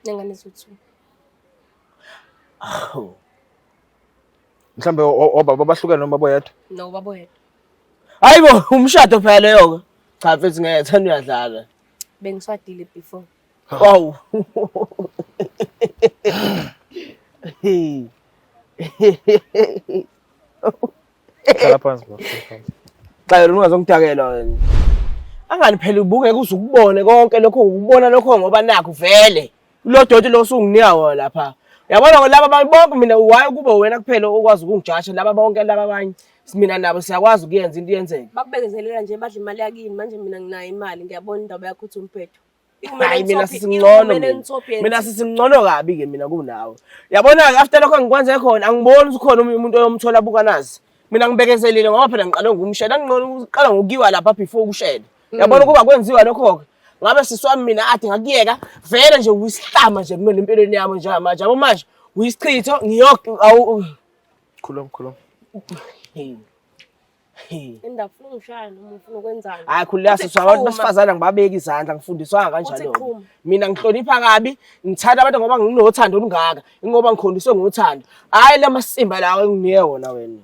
Nengane eziwu-two. Awu. Mhlambe obaba bahlukene noma boyedwa? No, ubaba oyedwa. Hayi bo, umshado phela leyo ke. Cha mfethu ngeke thanda uyadlala. Bengishadile before. Wow. Hey. Hlala phansi bro. Hlala phansi. Cha yena ungazongidakela wena. Angani phela ubukeke uze ukubone konke lokho ukubona lokho ngoba nakho vele. Lo doti lo usunginika wona lapha. Uyabona ngo laba abantu bonke mina why kube wena kuphela okwazi ukungijaja laba bonke laba abanye. Mina nabo siyakwazi ukuyenza into iyenzeke. Bakubekezelela nje badla imali yakini manje mina nginayo imali ngiyabona indaba yakho uthi umbhedo. Hayi mina sisingcono mina. Mina sisingcono kabi ke mina kunawe. Yabona ke after lokho engikwenze khona angiboni ukuthi khona omunye umuntu oyomthola bukanazi. Mina ngibekezelile ngoba phela ngiqale ngokumshela ngcono uqala ngokuyiwa lapha before ukushela. Yabona ukuba kwenziwa lokho ke. Ngabe sisi wami mina ade ngakuyeka vele nje uyisihlama nje kumina empilweni yami njengamanje. Yabo manje uyisichitho ngiyok awu Khuluma khuluma. Hey. Hey. Indaba ufuna ungishaya noma ufuna ukwenzani? Hayi khululeka Uthi sisi abantu qhuma. besifazane ngibabeka izandla ngifundiswanga kanjalo. Uthi qhuma. Mina ngihlonipha kabi, ngithanda abantu ngoba nginothando olungaka, ingoba ngikhondiswe ngothando. Hayi lamasimba lawo enginike wona wena.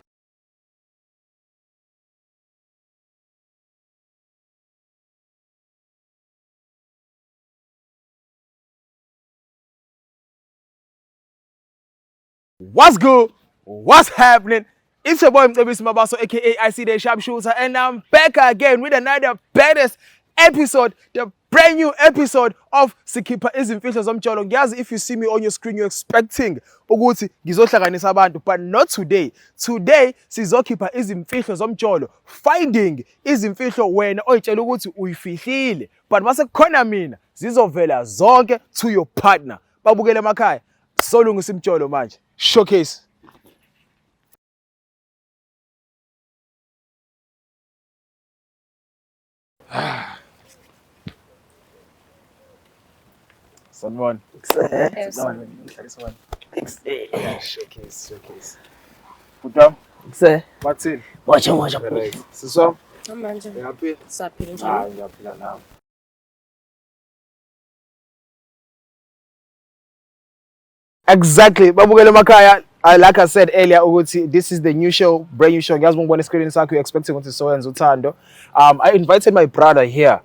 What's good? What's happening? It's your boy Mcebisi Mabaso, aka IC the Sharpshooter, and I'm back again with another baddest episode, the brand new episode of Sikhipha Izimfihlo Zomjolo. Ngiyazi if you see me on your screen, you're expecting ukuthi ngizohlanganisa abantu, but not today. Today sizokhipha izimfihlo zomjolo, finding izimfihlo wena oyitshela ukuthi uyifihlile, but mase kukhona mina zizovela zonke to your partner. Babukele emakhaya. Solungisa imjolo manje. Showcase. Sanibona. Showcase, showcase. Bhuti wami, Kuse. bathini? Wacha wacha. Right. Sisi wami, Manje uyaphila? saphila njani? Hayi, ngiyaphila nami. Exactly. Babukele emakhaya. Like I said earlier ukuthi this is the new show, brand new show. Ngiyazi ngibona escreen sakho you expecting ukuthi soyenza uthando. I invited my brother here.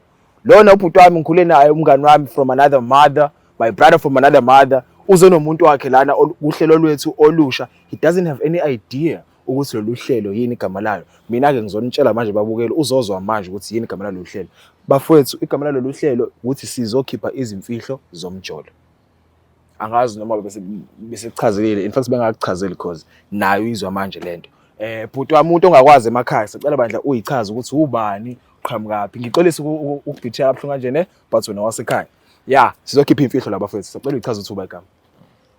Lona ubhuti wami ngikhule naye umngani wami from another mother, my brother from another mother. Uze nomuntu wakhe lana kuhlelo lwethu olusha. He doesn't have any idea ukuthi lolu hlelo yini igama layo. Mina ke ngizonitshela manje babukeli uzozwa manje ukuthi yini igama lalolu hlelo. Bafowethu igama lalolu hlelo ukuthi sizokhipha izimfihlo zomjolo. Angazi noma bese besekuchazelile, in fact bengakuchazeli because nayo izwa manje lento. Bhuti wami umuntu ongakwazi emakhaya sicela bandla uyichaze ukuthi ubani, uqhamukaphi. Ngixolisa ukubhithela kabuhlungu kanje ne, but wena wasekhaya. Yeah, sizokhipha imfihlo la bafethu. Sicela uyichaze ukuthi uba igama.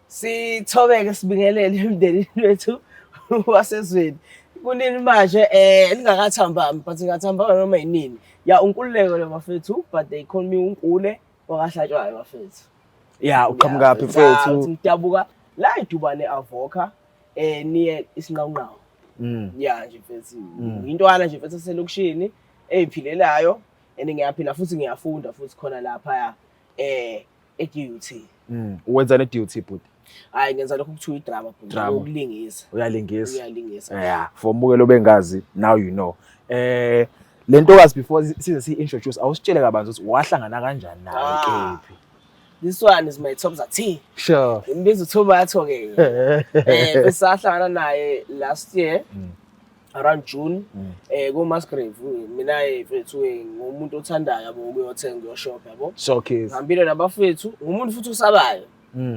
Sithobeke sibingelele emndenini wethu wasezweni. Kunini manje lingakathambami but ngathambama noma yinini. Ya uNkululeko lo bafethu but they call me uNkule wakahlatshwayo bafethu. Yeah, uqhamukaphi mfethu? Ngidabuka la eDubane Avoca near isinqawunqawu. Ya nje mfethu intwana nje mfethu eselokishini eyiphilelayo and ngiyaphila futhi ngiyafunda futhi khona lapha e-DUT. Uwenza ne DUT bhuti? Hayi ngenza lokho kuthiwa idrama bhuti, Drama. ukulingisa. Uyalingisa. Uyalingisa. Yeah, for umukelo bengazi now you know. Le ntokazi before size si introduce awusitshele kabanzi ukuthi wahlangana kanjani naye kephi. This one is my Tobza T. Sure. Ngimbiza uTomato ke. Besahlangana naye last year around June ku Musgrave. Mina mfethu ngumuntu othandayo yabo ukuyothenga ukuyoshop yabo. Showcase. Ngihambile nabafethu, ngumuntu futhi osabayo.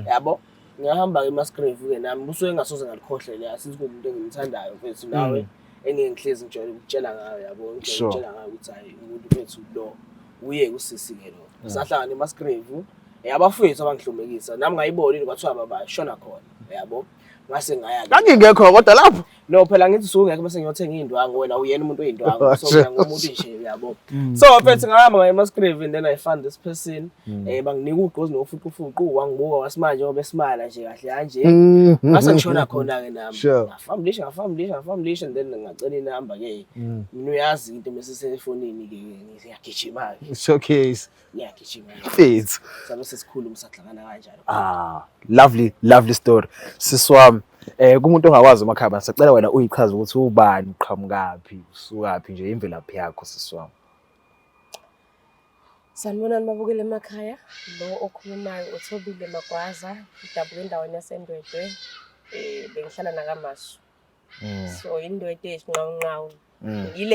Yabo. Ngiyahamba ke eMusgrave ke nami kusuke ngasoze ngalikhohle leya since kuwumuntu engimthandayo mfethu nawe engeke ngihlezi ngijwayele ukutshela ngayo yabo, ngijwayele ukutshela ngayo ukuthi hayi umuntu mfethu lo uye kusisi ke lo. Sahlangana eMusgrave, abafethu abangihlomekisa nami ngayibona into kwathiwa baba shona khona yabo. Ngase ngaya ke. Ngangingekho kodwa lapho. No phela ngithi usuke ngekho bese ngiyothenga iy'ndwangu, wena uyena umuntu oy'ndwangu, so mina ngumuntu nje, uyabo. So mfethu ngahamba ngaye eMasgrave and then I found this person, banginika ugqozi nofuqufuqu, wangibuka wasimanje ngoba esimala nje kahle kanje. Ngase ngishona khona-ke nami. Ngafambulisha, ngafambulisha, ngafambulisha and then ngacela inamba-ke. Mina uyazi into mese sefonini-ke ngiyagijima-ke. Showcase. Ngiyagijima. Mfethu. Sabe sesikhuluma sadlakana kanjalo. Ah, lovely, lovely story. Sisi wami, kumuntu ongakwazi emakhaya, sicela wena uyichaze ukuthi ubani, uqhamukaphi, usukaphi nje, imvelaphi yakho sisi wami. Sanibonani babukeli emakhaya, lo okhulumayo uThobile Magwaza, udabuka endaweni yaseNdwedwe, bengihlala nakaMashu. So iNdwedwe esinqawunqawu.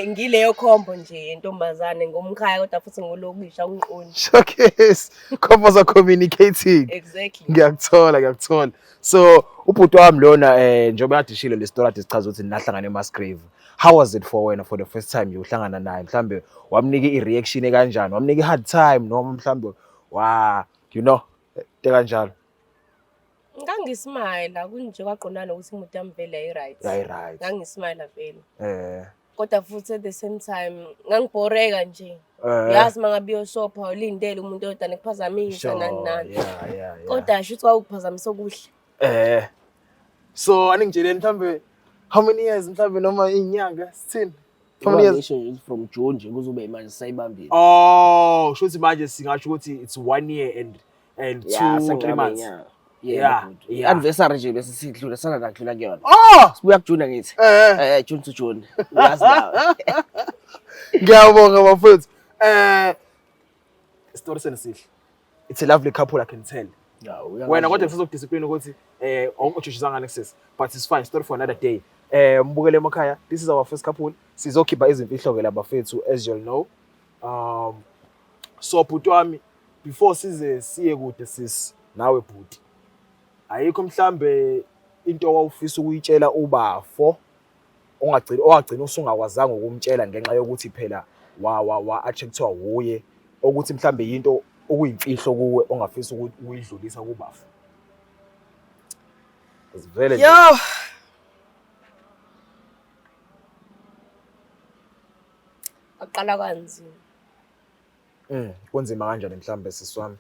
Ngileyo khombo nje yentombazane ngomkhaya kodwa futhi ngolokisha ungiqondi. Showcase, combos are communicating. Exactly. Ngiyakuthola, ngiyakuthola. So ubhuti wami lona njengoba adishile le story ade sichaza ukuthi nahlangana eMasgrave. How was it for wena for the first time uhlangana naye? Mhlambe wamnika i-reaction ekanjani? Wamnika i-hard time noma mhlambe wa you know into kanjalo? Ngangismayila kunje kwaqondana nokuthi imoto yami vele yayi-right. Yayi-right. Ngangismayila vele. Kodwa futhi at the same time ngangibhoreka nje. Yazi uma ngabe uyoshopha ulindele umuntu oyodwa nekuphazamisa nani nani. Kodwa shuthi kwakuphazamisa okuhle. So aningitsheleni mhlambe how many years mhlambe noma inyanga sithini? How many years? Ngisho nje from June nje kuze ube manje sayibambile. Oh, shuthi manje singasho ukuthi it's 1 year and 2 3 months. Yeah, yeah. Anniversary nje bese sidlula sana nakudlula kuyona. Oh! Sibuya kuJune ngithi. June to June. Uyazi nawe. Ngiyabonga bafethu. Story senisihle. It's a lovely couple I can tell. Wena kodwa ngisazokudiscipline ukuthi awujoshizanga ngane kusisi, but it's fine, story for another day. Mbukele emakhaya, this is our first couple. Sizokhipha izimfihlo ke labafethu as you'll know. So bhuti wami, before size siye kude sis nawe bhuti, ayikho mhlambe into owawufisa ukuyitshela ubafo ongagcina owagcina usungakwazanga ukumtshela ngenxa yokuthi phela wa attractwa wuye, ukuthi mhlambe into okuyimfihlo kuwe ongafisa ukuyidlulisa kubafo? Vele nje. Yo. Aqala kanzima. Kunzima kanjani mhlambe sisi wami?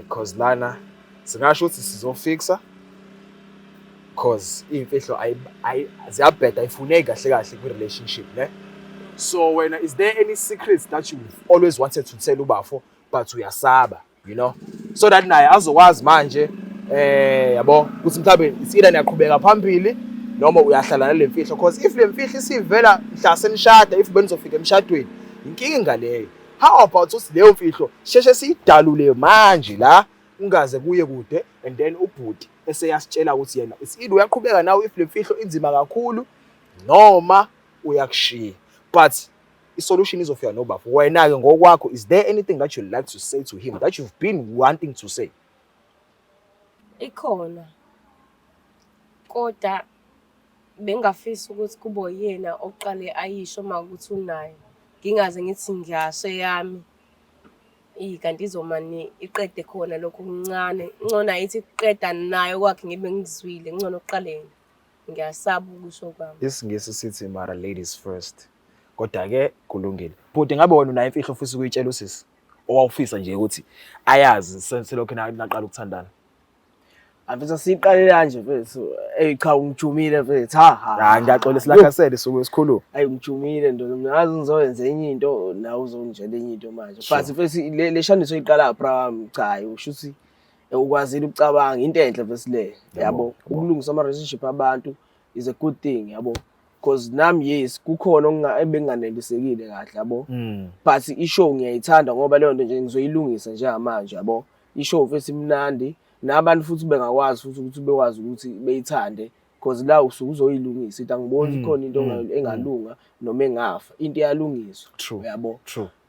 Cause lana singasho ukuthi sizofixa cause imfihlo ayi ziyabheda, ayifuneki kahle kahle kwi relationship ne. So wena, is there any secrets that you've always wanted to tell ubafo but uyasaba, you know, so that naye azokwazi manje yabo ukuthi mhlambe it's either niyaqhubeka phambili noma uyahlala nale mfihlo, cause if le mfihlo isivela mhla senishada, if benizofika emshadweni inkinga ngaleyo. How about uthi leyo mfihlo sheshe siyidalule manje la ungaze kuye kude, and then ubhuti eseyasitshela ukuthi yena it's either uyaqhubeka nawe if le mfihlo inzima kakhulu noma uyakushiya, but i-solution izofika nobafo. Wena-ke ngokwakho, is there anything that you'd like to say to him that you've been wanting to say? Ikhona, kodwa bengafisa ukuthi kube uyena oqale ayisho uma ukuthi unayo, ngingaze ngithi ngiyasho eyami kanti izomane iqede khona lokho okuncane. Ngcono ayithi kuqeda nayo kwakhe ngibe ngizwile, ngcono kuqale yena. Ngiyasaba ukusho kwami. IsiNgisi sithi mara ladies first. Kodwa-ke kulungile. Bhuti, ngabe wena unayo imfihlo ofisa ukuyitshela usisi? Owawufisa nje ukuthi ayazi selokhu naqala ukuthandana? Mfethu siqale kanje mfethu. Ey cha ungijumile mfethu. Ha ha. Hayi ngiyaxolisa like I said isuke sikhuluma. Ayi ungijumile ndoda. Mina ngazi ngizoyenza enye into nawe uzongitshela enye into manje. But mfethu le shaniso iqala bra wami cha usho ukuthi ukwazile ukucabanga into enhle mfethu le. Yabo ukulungisa ama relationship abantu is a good thing yabo. Because nami yes kukhona ebenginganelisekile kahle yabo. But i-show ngiyayithanda ngoba leyo nto nje ngizoyilungisa njengamanje yabo. I-show futhi imnandi nabantu futhi bengakwazi futhi ukuthi bekwazi ukuthi beyithande because la usuke uzoyilungisa into angiboni khona into engalunga noma engafa, into iyalungiswa yabo.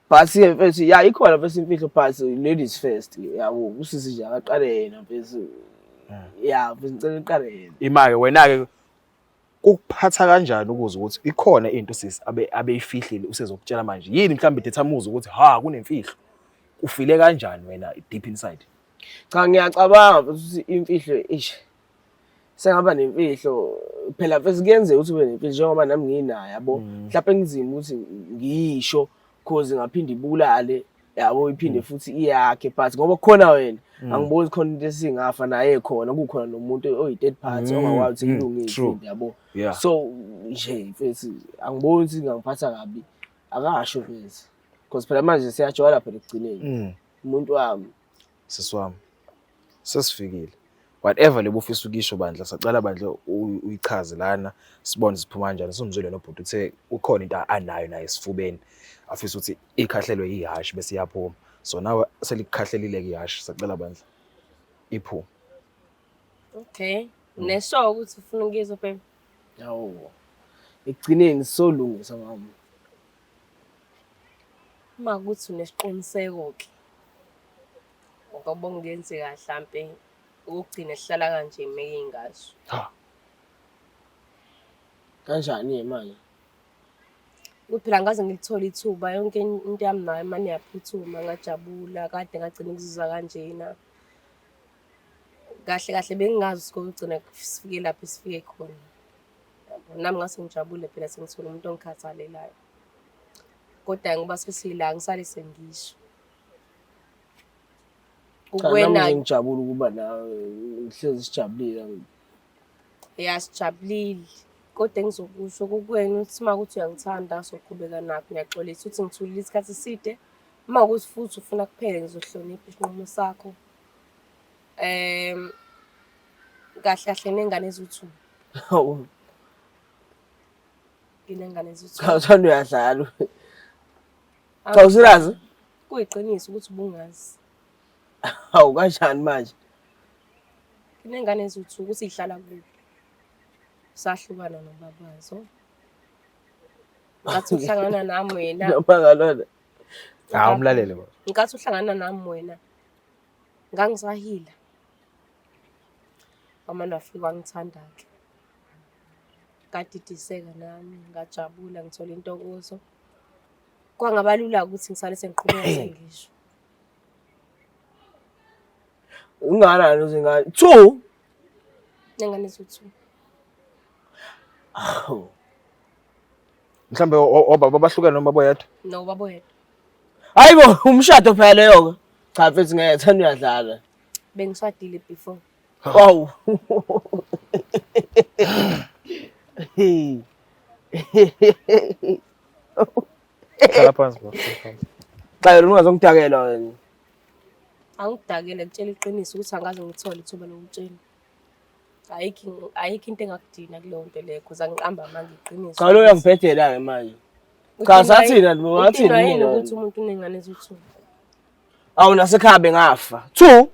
But mfethu ya ikhona mfethu imfihlo, but ladies first yabo. Usisi nje akaqale yena mfethu. Ya mfethu ngicela uqale yena. Imake wena ke kukuphatha kanjani ukuze ukuthi ikhona into sisi abeyifihlile usezokutshela manje? Yini mhlawumbe determine ukuthi ha kunemfihlo? Ufile kanjani wena deep inside? Cha ngiyacabanga ukuthi imfihlo ish. Sengaba nemfihlo phela mfethu, kuyenzeka ukuthi ube nemfihlo njengoba nami nginayo, yabo. Mhlawumbe kunzima ukuthi ngisho cause ngaphinde ibulale, yabo, iphinde futhi iyakhe, but ngoba kukhona wena angiboni khona into esingafa naye khona kukhona nomuntu oyi-third party ongakwazi ukuthi kulunge izinto, yabo. So nje mfethu angiboni ukuthi ngangiphatha kabi, akasho mfethu, because phela manje siyajwayela phela ekugcineni umuntu wami. Sisi wami, sesifikile. Whatever lebo ufisa ukisho bandla, sacela bandla uyichaze lana, sibone siphuma kanjani. Sumzwile nobhuti uthe ukhona into anayo naye esifubeni afisa ukuthi ikhahlelwe ihashi bese iyaphuma. So nawe selikukhahlelile-ke ihashi, sacela bandla iphume. Okay. Nesho ukuthi ufuna ukuyizwa babe. Yawo, ekugcineni sizolungisa mama. Uma kuthi unesiqiniseko-ke ngoba kungenzeka hlampe ukugcina sihlala kanje meke ingazo. Ha, kanjani manje? Ukuthi phela angikaze ngilithole ithuba, yonke into yami nayo imane yaphuthuma, ngajabula kade ngagcina ukuzizwa kanjena. Kahle kahle bengingazi ukuthi kogcina sifike lapho esifike khona. Yabo, nami ngase ngijabule phela sengithole umuntu ongikhathalelayo. Kodwa ngoba sesila ngisale sengisho. Cha, nami Kuwena nje ngijabule ukuba nawe, ngihlezi sijabulile. Ya, sijabulile. Kodwa engizokusho kukuwena ukuthi uma kuthi uyangithanda soqhubeka nakho, ngiyaxolisa ukuthi ngithulile isikhathi eside. Uma kuwukuthi futhi ufuna kuphele ngizohlonipha isinqumo sakho. Kahle kahle nengane eziwu-two. Hawu. Nginengane eziwu-two. Cha, uthanda uyadlala. Cha, usirazi? Kuyiqiniso ukuthi ubungazi. Hawu, kanjani manje? Nginengane eziwu-two ukuthi ihlala kuphi. Sahlukana nobabazo. Ngathi uhlangana nami wena. Noma ngalona. Hawu, umlalele baba. Ngenkathi uhlangana nami wena ngangisahila. Wamane wafika wangithanda-ke. Ngadidiseka nami, ngajabula, ngithola intokozo. Kwangaba lula ukuthi ngisale sengiqhubeka sengisho. Unganani uzingane? Two. Nengane eziwu-two. Hawu. Mhlambe obaba bahlukene noma boyedwa? No, baba oyedwa. Hayibo, umshado phela leyo ke. Cha mfethu, ngeke, thanda uyadlala. Bengishadile before. Wow. Hey. Hlala phansi baba. Hlala phansi. Cha, yena ungazongidakela wena. Angidakele, kutshela iqiniso ukuthi angaze ngithole ithuba lokutshela. Ayikho into engakudina kuleyo nto leyo cause angiqamba amanga, iqiniso. Cha, lo uyangibhedela ke manje. Cha, sathina lo, wathini Udinwa yini mina? ukuthi umuntu unengane eziwu-two? Awu, nasekhaya bengafa. Two.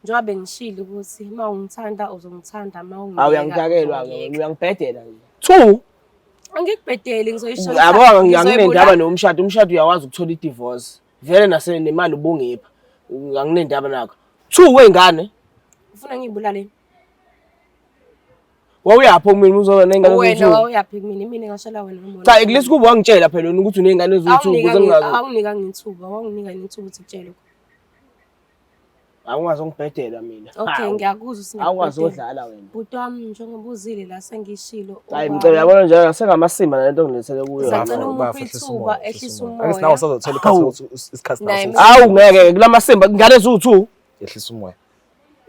Njengoba bengishilo ukuthi uma ungithanda uzongithanda, uma Awu, ungiyeka uyangidakelwa ke wena, uzongiyeka. uyangibhedela nje. Two. Angikubhedeli, ngizoyisho. Yabo, anginendaba nomshado, umshado uyakwazi ukuthola i-divorce. Vele nase nemali ubungipha. Anginendaba nakho. Two wey'ngane. Ufuna ngiyibulale? Wawuyaphi kumina uzoba ney'ngane Wena eziwu-two? wawuyaphi kumina? Mina ngashela wena noma Cha, at least kube wangitshela phela wena ukuthi uney'ngane eziwu-two ukuze ngingazi. Awunginika ngithuba, wawunginika ithuba ukuthi kutshele. Awungazongibhedela mina. Okay, Hawu. ngiyakuzwa. Awungazodlala wena. Bhuti wami, njengoba uzile la sengishilo. Hayi, ngicela, yabona nje sengamasima lento ongilethele kuyo. Sacela Bafo, umuphe bafo, ehlisa ithuba, umoya, ehlisa Ake umoya. sinawo sazothola isikhathi Hawu. sokuthi isikhathi Naye naso. Hawu, ngeke kulamasimba ingane eziwu-two. Ehlisa umoya.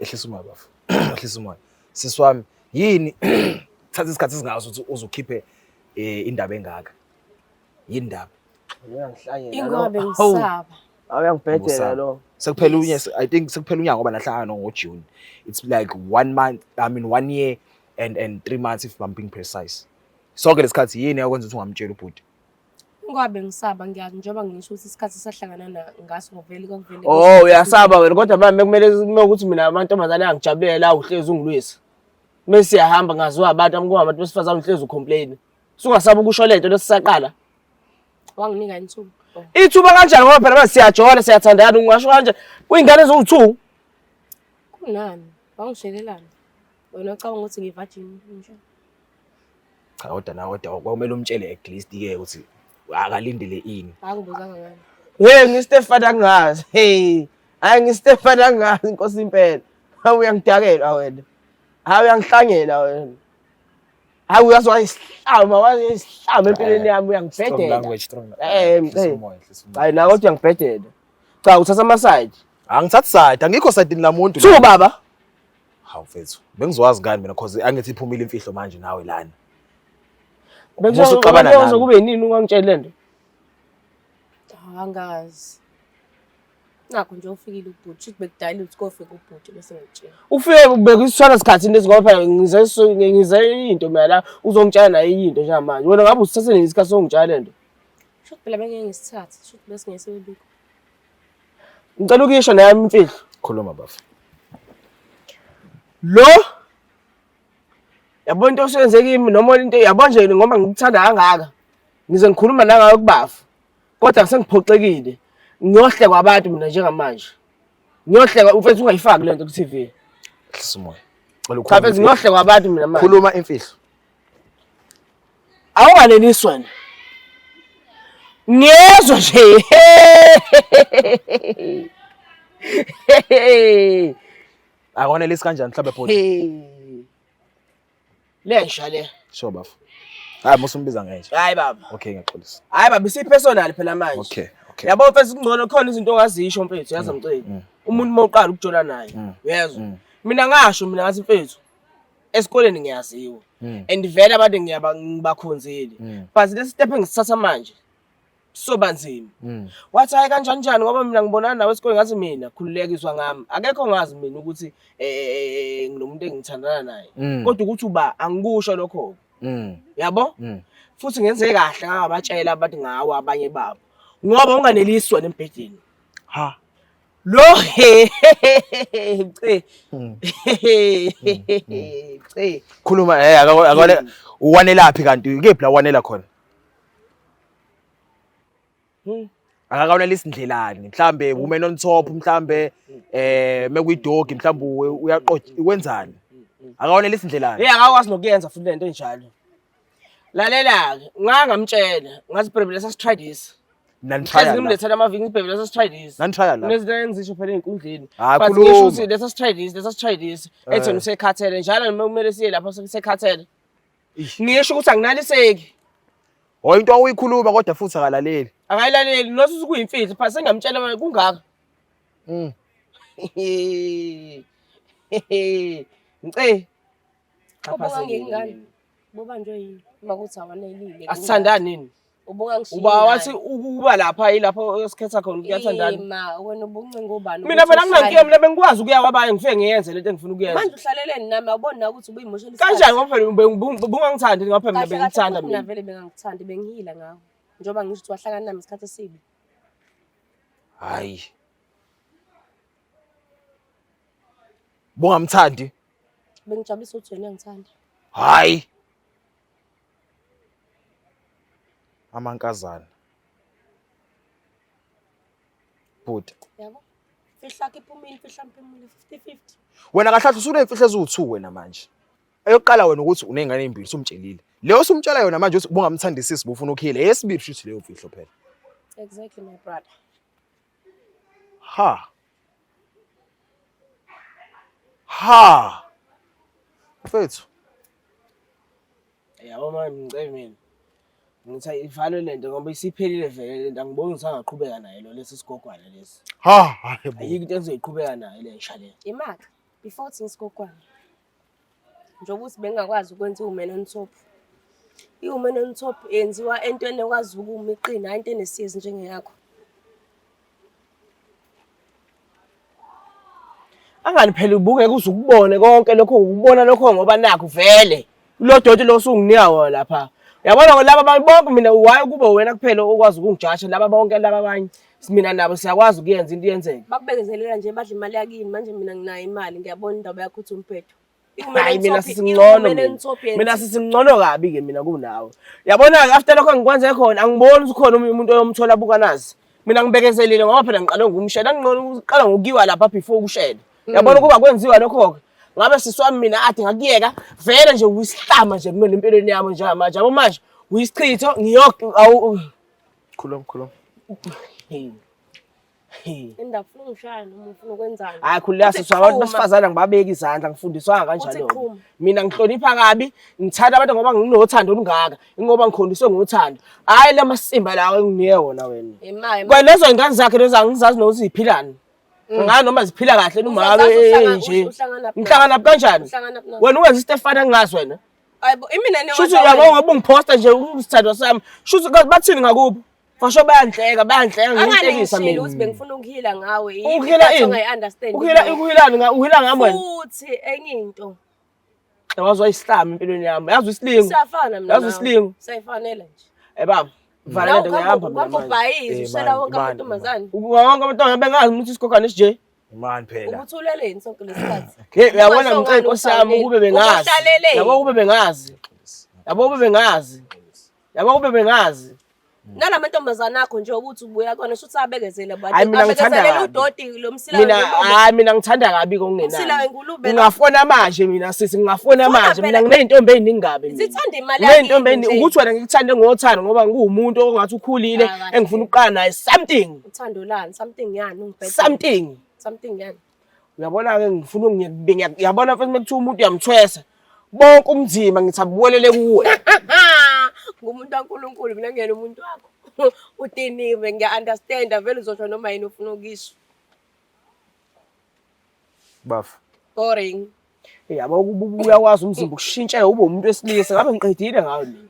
Ehlisa umoya bafo. Ehlisa umoya. Sisi wami, yini thatha isikhathi esingaso ukuthi uzukhiphe indaba engaka? Yini indaba? Uyangihlanyela Ingoba lo. bengisaba. Hawu, uyangibhedela Ubusaba. lo. Sekuphela unyaka, I think sekuphela unyaka ngoba nahlangana ngoJune. It's like one month, I mean 1 year and 3 months if I'm being precise. Sonke lesikhathi yini yakwenza ukuthi ungamtsheli ubhuti? Ingoba bengisaba, ngiyazi njengoba ngisho ukuthi isikhathi sahlangana ngaso ngovele kwakuvele. Oh, uyasaba wena, kodwa manje kumele kume ukuthi mina amantombazane angijabulela la uhlezi ungilwisa. Mase siyahamba ngaziwa abantu abantu besifazane uhlezi ucomplain. Sungasaba ukusho lento lesisaqala. Wanginika ithuba. Oh. Ithuba kanjani ngoba phela manje siyajola, siyathandana, ungasho kanjani? Kuyingane eziwu-two. Kunani? Wangishelelana. Wena ucabanga ukuthi ngiyi-virgin nje. Cha, kodwa nawe, kodwa kwakumele umtshele at least ke ukuthi akalindele ini. Angibuzanga ngani. Hey, ngiStefan angazi. Hey, hayi ngiStefan angazi inkosi impela. Hawu, uyangidakelwa wena. Hayi uyangihlangela wena. Hayi uyazi wayisihlama wayisihlama empilweni yami Strong uyangibhedela. language, strong. Eh, Hlisa eh. umoya, hlisa umoya. Hayi na kodwa uyangibhedela. Cha uthatha ama side. Angithathi side, angikho side lamuntu. Thu baba. Hawu mfethu, bengizowazi ngani mina cause angithi iphumile imfihlo manje nawe lana. Bekuzoxabana nami. Kube yinini ungangitsheli lento? Angazi. Nakho nje ufikile ubhuti, shuthi bekudala ukuthi kofika ubhuti bese ngitshela. Ufike bekisithwala sikhathi lesi ngoba phela ngize ngize into mina la uzongitshela naye into njengamanje. Wena ngabe usithathe nini isikhathi sokungitshela lento? Shuthi phela bengeke ngisithathe, shuthi bese ngeke sebebikho. Ngicela ukuyisho nayami imfihlo. Khuluma bafo. Lo yabo into osuyenze kimi noma into yabo nje ngoba ngikuthanda kangaka. Ngize ngikhuluma nangayo kubafu. Kodwa sengiphoxekile. Ngiyohlekwa abantu mina njengamanje. Ngiyohlekwa mfethu ungayifaki lento ku TV. Hlisa umoya. Cela Cha mfethu ukhulume. ngiyohlekwa abantu mina manje. Khuluma imfihlo. Awunganelisi wena. Ngiyezwa nje. Akwanelisi kanjani mhlawumbe bhuti? Lensha le. Sure bafo. Hayi musumbiza ngenja. Hayi baba. Okay ngiyaxolisa. Hayi baba isipersonal phela manje. Okay, okay. Yabo mfethu kungcono khona izinto ongazisho mfethu yazi mceli. Umuntu uma uqala ukujola naye, uyezwa. Mina ngasho mina ngathi mfethu esikoleni ngiyaziwa. And vele abantu ngiyaba ngibakhonzile. But lesi step engisithatha manje soba nzima. Wathi hayi kanjani njani ngoba mina ngibonana nawe esikoleni ngathi mina khululeka izwa ngami. Akekho ngazi mina ukuthi nginomuntu engithandana naye. Kodwa ukuthi uba angikusho lokho. Yabo? Futhi ngenze kahle ngangabatshela abantu ngawo abanye babo. Ngoba unganeliswa nembhedeni. Ha. Lo he ce. Ce. Khuluma akwane uwanelaphi kanti kephi la wanela khona? Akakawanelisi ndlelani mhlambe women on top mhlambe mekuyidogi mhlambe uyaqoqa wenzani? Akawanelisi ndlelani. Hey akakwazi nokuyenza futhi lento enjalo. Lalela-ke, ngangamtshela, ngathi baby let us try this. Nani-try Hlezi ngimlethela amaviki ngithi baby let us try this. Nani-try la. Kunezinto engizisho phela ey'nkundleni. Hayi, But khuluma. ngisho ukuthi let us try this, let us try this. Ethi wena usekhathele njalo noma kumele siye lapho sekhathele. Ngisho ukuthi anginaliseki. Oh into awuyikhuluma kodwa futhi akalaleli. Akayilaleli not ukuthi kuyimfihlo, but sengamtshela manje kungaka. Ngce. Ubonga ngengane. Bobanjwe yini? Uma kuthi awanelile. Asithandani nini? Ubungangishiyi. Uba wathi ukuba lapha yilapho esikhetha khona kuyathandana. Ma wena ubuncinga ubani? Mina phela nginankinga mina bengikwazi ukuya kwabanye ngifike ngiyenze lento engifuna ukuyenza. Manje uhlaleleni nami awuboni na ukuthi ubuyimoshela isikhathi. Kanjani ngoba phela ubungangithandi ngoba phela mina Kahle kahle bengikuthanda futhi mina mina. vele bengangikuthandi bengihila ngawe. Njengoba ngisho ukuthi wahlangana nami isikhathi esibi. Hayi. Bungamthandi? Bengijabulisa ukuthi wena uyangithanda. Hayi. Amankazana. Bhuti. Yabo? Mfihlo yakho iphumile, imfihlo yami iphumile 50-50. Wena kahle kahle usuney'mfihlo eziwu-2 wena manje. Eyokuqala wena ukuthi uney'ngane ey'mbili usumtshelile. Leyo osumtshela yona manje ukuthi ubungamthandisisi ubufuna ukuhila. Eyesibili shuthi leyo mfihlo phela. Exactly my brother. Ha. Ha. Mfethu. Yabo manje ngicela mina. Ngithi ivalwe lento ngoba isiphelile vele lento angiboni ukuthi angaqhubeka naye lo lesi sigogwana lesi. Ha, hayi bo. Ayikho into engizoyiqhubeka naye le nsha le. Imaka before uthi ngisigogwana. Njengoba uthi bengingakwazi ukwenza i-woman on top. I-woman on top yenziwa entweni ekwazi ukuma iqine, hhayi into enesiyezi njengeyakho. Angani phela ubukeke uze ukubone konke lokho ukubona lokho ngoba nakho vele lo doti lo usunginika wona lapha. Uyabona ngo laba abantu bonke mina why kube wena kuphela okwazi ukungijaja laba bonke laba abanye mina nabo siyakwazi ukuyenza into iyenzeke. Bakubekezelela nje badla imali yakini manje mina nginayo imali ngiyabona indaba yakho uthi umbhedo. Hayi mina sisingcono mina. Mina sisingcono kabi ke mina kunawe. Yabona ke after lokho engikwenze khona angiboni ukuthi khona omunye umuntu oyomthola bukanazi. Mina ngibekezelile ngoba phela ngiqale ngokumshela ngcono uqala ngokuyiwa lapha before ukushela. Yabona ukuba kwenziwa lokho ke. Ngabe sisi wami mina ade ngakuyeka vele nje uyisihlama nje kumina empilweni yami njengamanje. Yabo manje uyisichitho ngiyok awu Khuluma khuluma. Hey. Indaba ufuna ungishaya noma ufuna ukwenzani? Hayi khululeka Uthi sisi abantu qhuma. besifazane ngibabeka izandla ngifundiswanga kanjalo. Uthi qhuma. Mina ngihlonipha kabi, ngithanda abantu ngoba nginothando olungaka, ingoba ngikhondiswe ngothando. Hayi lamasimba lawo enginike wona wena. Imali. Kwa lezo ingane zakhe lezo angizazi nokuthi ziphilani. Ngazi noma ziphila kahle noma Uzazi ngabe uhlangana- nje. uhlangana phi? Ngihlangana kanjani? Uhlangana phi nazo? Wena uwenza iStefana ngingazi wena. Hayibo imina ne Shuthi uyabo ngoba ungiphosta nje usithandwa sami. Shuthi bathini ngakubo? Fasho bayanhleka, bayanhleka ngihlekisa Anganishilo mina. ukuthi bengifuna ukuhila ngawe. Yini Ukuhila into ini? ongayi-understand. Ukuhila ukuhilani nga uhila ngami wena. Futhi enye into. Yazi wayisihlama empilweni yami. Yazi isilingo. Siyafana mina. Yazi nawe. isilingo. Siyayifanela nje. Eh baba, vala lento ngiyahamba mina Uhamba manje. ubhayiza Eh, ushela man, wonke man, amantombazane. Wonke abantwana bengazi ukuthi isigogane esinje. Imani phela. Ubuthuleleni sonke lesikhathi. Hey uyabona Ungasho ngicela ngani inkosi yami ufanele. ukube bengazi. Ubuhlaleleni. Yabo ukube bengazi. Yabo ukube bengazi. Yabo ukube bengazi. Nala mantombazane akho nje ukuthi ubuya kona shuthi abekezele bantu. Hayi, mina ngithanda Abekezelela kabi. udoti lo msila Mina wengulube. hayi mina ngithanda kabi Umsila kokungenani. wengulube lo. Ngingafona manje mina sisi ngingafona Fona manje mina phela. nginey'ntombi ey'ningi kabi mina. Zithanda imali Nginey'ntombi yakini ey'ningi nje. ukuthi wena ngikuthande ngothando ngoba ngiwumuntu ongathi ukhulile Ah, kahle. engifuna ukuqala naye something Uthando lani something yani ungibhede. something. Something yani. Uyabona-ke ngifuna uyabona futhi uma kuthiwa umuntu uyamthwesa bonke umzimba ngithi abuwelele kuwe. Ngumuntu kaNkulunkulu mina ngiyena umuntu wakho. Udiniwe ngiya-understand vele uzosho noma yini ufuna ukisho. Bafo. Boring. Yabo uyakwazi umzimba ukushintshela ube umuntu wesilisa ngabe ngiqedile ngawe mina.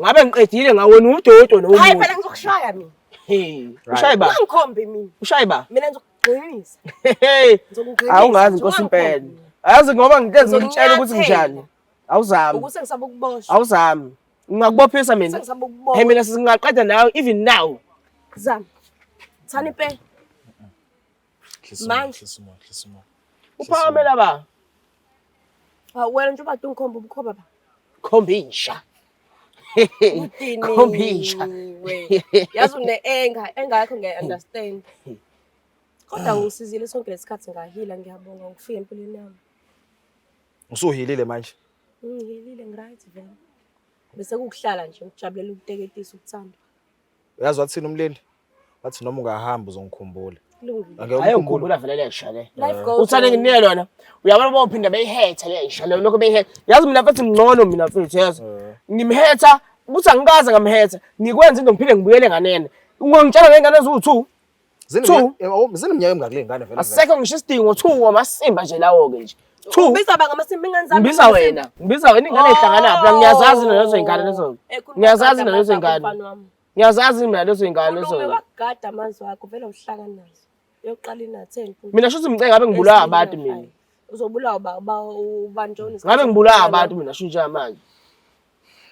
Ngabe ngiqedile ngawe wena udodo Hayi nomuntu. phela ngizokushaya mina. Hey, ushaye ba? Ungangikhombi mina. Ushaye ba? Mina ngizokugqinisa. Hey. Ngizokugqinisa. Awungazi inkosi impela. Ayazi ngoba ngitezi ngikutshela ukuthi Ngizonyathela. nginjani. Awuzami. Ukuthi ngisaba ukuboshwa. Awuzami. Ngingakubophisa mina. Sengisaba Hey ukuboshwa. mina singaqeda nawe even now. Zama. Thani impela. Manje. Uphakamela ba? Hawu wena nje ubade ungikhomba ubukhoba ba. Khomba inja. Khomba inja. Udiniwe. Yazi une-anger, anger yakho ngiyayi-understand. Kodwa ngisizile sonke lesikhathi ngahila ngiyabonga ngokufika empilweni yami. Usuhilile manje. Ngihilile ngi-right vele. Bese kukuhlala nje ngijabulela ukuteketisa ukuthandwa. Uyazi wathini umlindi? Wathi noma ungahamba uzongikhumbula. Kulungile. Angeke Hayi umkhumbule. ngikhumbula vele le le. Life goes Uthande on. nginike lona. Uyabona bophinda beyihetha le nja le lokho beyihetha. Yazi mina mfethu ngcono mina mfethu yazi. Ngimhetha ukuthi angikaze ngamhetha. Ngikwenza into ngiphinde ngibuyele nganene. Ungangitshela ngengane eziwu2. Two. Zineminyaka emingaki le ngane vele? Asisekho ngisho isidingo 2 amasimba nje lawo ke nje. 2. Ubiza ba ngamasimba ingane zami. Ngibiza wena. Ngibiza wena ingane ehlanganaphi? La ngiyazazi mina lezo ingane lezo. Eh, khuluma Ngiyazazi ngagada mina lezo amazwi akho, ingane. mfana wami. Ngiyazazi mina lezo ingane Khulume lezo. wakugada amazwi akho vele uhlakani nazo. Yokuqala ina-10 futhi. Mina shuthi ngicela ngabe ngibulawa abantu mina. Uzobulawa ba ba ubanjoni. Ngabe ngibulawa abantu mina shuthi njengamanje.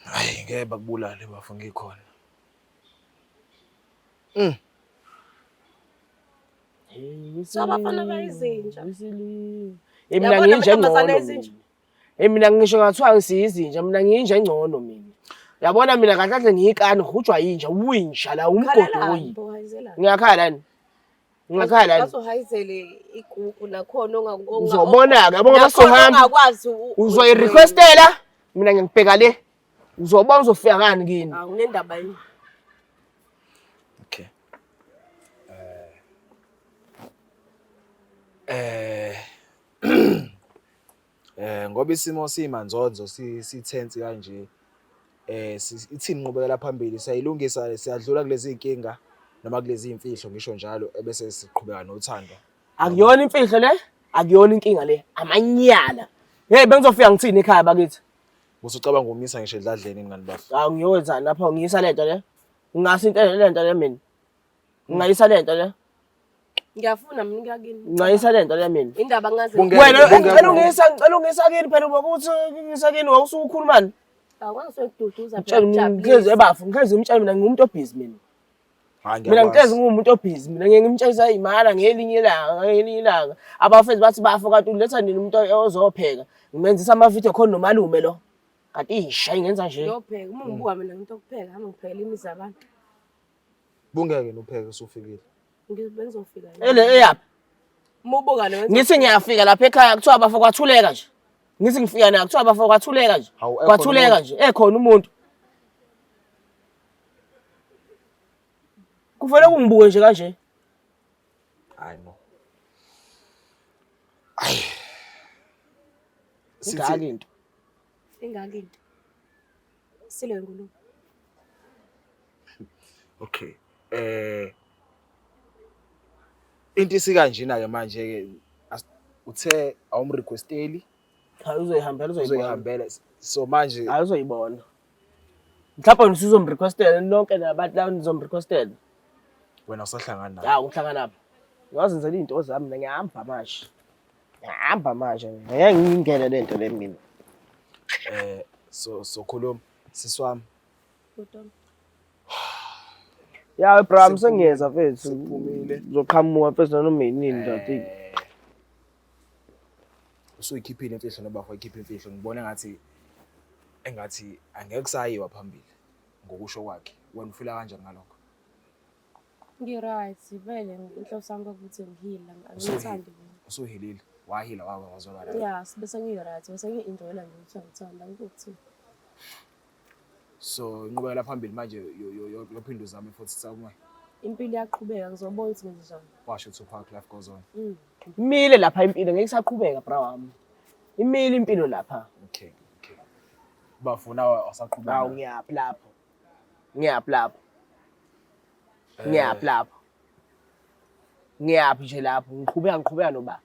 Hayi ngeke bakubulale bafo ngikhona. Abafana bayizinja. Hey mina Yabona nginje amantombazane engcono. ayizinja. mina. Hey mina ngisho ngathiwa ngisiyizinja mina nginje engcono mina. Yabona mina kahle kahle ngiyikani ngihujwa yinja winja la umgodoyi. Ngiyakhala ni. Ngiyakhala ni. Bazohayizele igugu nakhona Uzobona-ke yabo ngoba sohamba ongakwazi uzoyirequestela mina ngiyakubheka le. Uzobona uzofika ngani kini. Awunendaba yini? Okay. Eh eh ngoba isimo simanzonzo sithensi kanje ithini inqubekela phambili siyayilungisa siyadlula kulezi inkinga noma kulezi imfihlo ngisho njalo ebese siqhubeka nothando. Akuyona imfihlo le, akuyona inkinga le, amanyala. Hey bengizofika ngithini ekhaya bakithi? Usucabanga umisa ngisho edladleni ngani bafo. Hawu ngiyokwenzani lapho ngiyisa lento le. Ngingasa into lento le mina. Ngingayisa lento le. Ngiyafuna mina ukuya kini. Ngingayisa lento le mina. Indaba ngazi. Wena ngicela ungisa ngicela ungisa kini phela ukuthi ngisa kini wawusukhulumani. Awukwazi ukududuza Ngitshela ngihlezi ebafu ngihlezi ngimtshela mina ngingumuntu obhizi mina. Hayi Mina ngihlezi ngiyakwazi. ngiwumuntu obhizi mina ngeke ngimtshela imali ngelinye ilanga ngelinye ilanga. Abafezi bathi bafo kanti uletha nini umuntu ozopheka. Ngimenzisa ama-video call nomalume lo. Kanti isha ingenza nje. Ngiyopheka uma ngibuka mina ngento yokupheka hamba ngiphekela imizi yabantu. Bungeke nopheke usufikile. Bengizofika. Ele eyaphi? Uma ubuka lo Ngithi ngiyafika lapha ekhaya kuthiwa bafo kwathuleka nje. Ngithi ngifika na kuthiwa bafo kwathuleka nje. Hawu, ekhona Kwathuleka nje ekhona umuntu. Kufanele kungibuke nje kanje. Hayi no. Ayi. Ingaka Sithi into. Ingaka into. Silo ingulube. Okay. Into isikanjena ke manje ke, uthe awumrequesteli. Hayi, uzoyihambela, uzoyibona. Uzoyihambela. So manje Hayi, uzoyibona. Mhlawumbe nisuzomrequestela nonke nabantu laba, nizomrequestela. Wena usahlangana naye. Hawu, ngihlangana lapha. Ngazenzela iy'nto zami mina, ngiyahamba manje. Ngiyahamba manje. Ngeke ngingene le nto le mina. So khuluma siswami. Bhuti wami. Ya Abraham, sengiyeza mfethu. Sekuphumile. Uzoqhamuka mfethu noma yinini ndoda. Usuyikhiphile imfihlo noba wayikhipha imfihlo, ngibona ngathi engathi angeke kusayiwa phambili ngokusho kwakhe. Wena ufila kanjani ngalokho? Ngi-right vele, inhloso yami kwakuthi ngihila, angithandi mina. Usuhilile, wahila, wawa wazwakala. Ya, bese ngi-right, bese ngi-enjoyela nje ukuthi angithanda ukuthi. So inqubekela phambili manje yophinda uzame futhi sakumoya. Impilo iyaqhubeka, ngizobona ukuthi ngenzenjani. Washo Tupac, life goes on. Imile lapha impilo, ngeke isaqhubeka bra wami. Imile impilo lapha. Okay. Bafuna awusaqhubeka. Hawu, ngiyaphi lapho? Ngiyaphi lapho? Ngiyaphi lapho? Ngiyaphi nje lapho? Ngiqhubeka noba.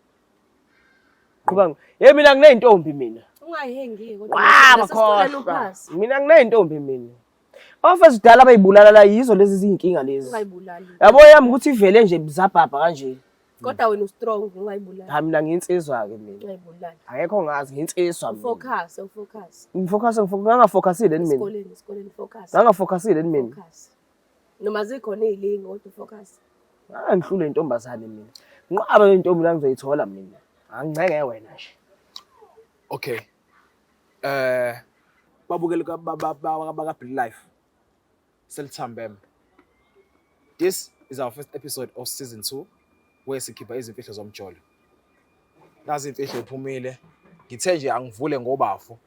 Qhubeka. Hey, mina ngineyintombi mina. Ungayihengi kodwa. Wa Nasesikoleni bakhohlwa. uphasi. Mina ngineyintombi mina. Abafezi kudala abayibulala la, yizo lezi zinkinga lezi. Ungayibulali. Yabo yami ukuthi ivele nje zabhabha kanje. Kodwa wena u-strong, ungayibulali. Ha, mina ngiyinsizwa ke mina. Ungayibulali. Akekho ngazi, ngiyinsizwa mina. Ufocus, ufocus. Ngifocus, ngifocus, ngangafocusile ni mina. Esikoleni, esikoleni focus. Ngangafocusile ni mina. Focus. Noma zikhona iy'lingo kodwa ufocus. Ngihlule intombazane mina. Nqaba intombi la ngizoyithola mina. Angicenge wena nje. Okay. Babukeli baka Black Life. Selithambeme. This is our first episode of season 2 where sikhipha izimfihlo zomjolo. Nazi imfihlo iphumile. Ngithe nje angivule ngobafo.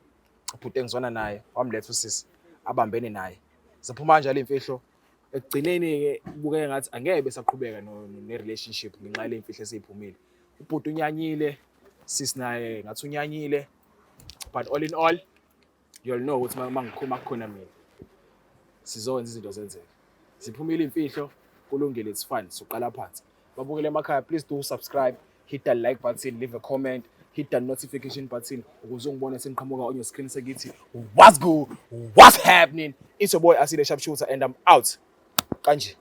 Ubhuti engizwana naye wamletha usisi abambene naye. Ziphuma kanjalo imfihlo. Ekugcineni ke kubukeka ngathi angeke besaqhubeka no ne relationship ngenxa yale imfihlo esiphumile. Ubhuti unyanyile, sisi naye ngathi unyanyile. But all in all, you'll know ukuthi mangikhuluma kukhona mina. Sizokwenza izinto zenzeke. Ziphumile imfihlo, kulungile, it's fine. Soqala phansi. Babukele emakhaya, please do subscribe, hit the like button, leave a comment, hit the notification button ukuze ungibone sengiqhamuka on your screen sekithi what's good, what's happening. It's your boy Asile Sharpshooter and I'm out. Kanje.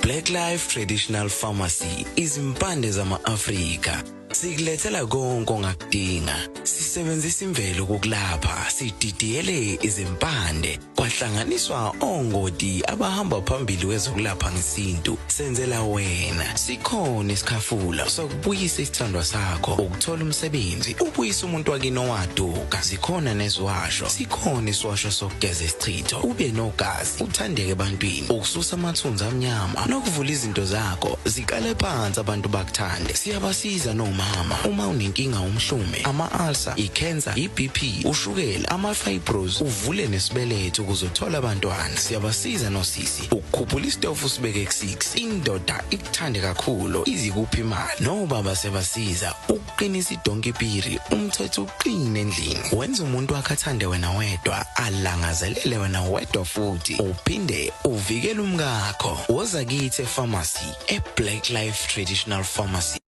Black Life Traditional Pharmacy, izimpande zama-Afrika. Sikulethela konke ongakudinga. Sisebenzisa imvelo kokulapha, sididiyele izimpande, kwahlanganiswa ongoti abahamba phambili kwezokulapha ngesintu. Senzela wena. Sikhona isikhafula sokubuyisa isithandwa sakho, ukuthola umsebenzi, ubuyisa umuntu wakini owaduka. Zikhona neziwasho. Sikhona isiwasho sokugeza isichitho, ube nogazi, uthandeke ebantwini, ukususa amathunzi amnyama nokuvula izinto zakho ziqale phansi abantu bakuthande. Siyabasiza nomama uma unenkinga, umhlume, ama-ulcer, i-cancer, i-BP, ushukela, ama-fibros, uvule nesibeletho ukuze uthole abantwana. Siyabasiza nosisi ukukhuphula isitofu sibeke ku-6, indoda ikuthande kakhulu, izikuphi imali. Nobaba siyabasiza ukuqinisa idonkipiri, umthetho uqine endlini, wenza umuntu wakhe athande wena wedwa, alangazelele wena wedwa, futhi uphinde uvikele umkakho. Woza kithi epharmacy, e-Black Life Traditional Pharmacy.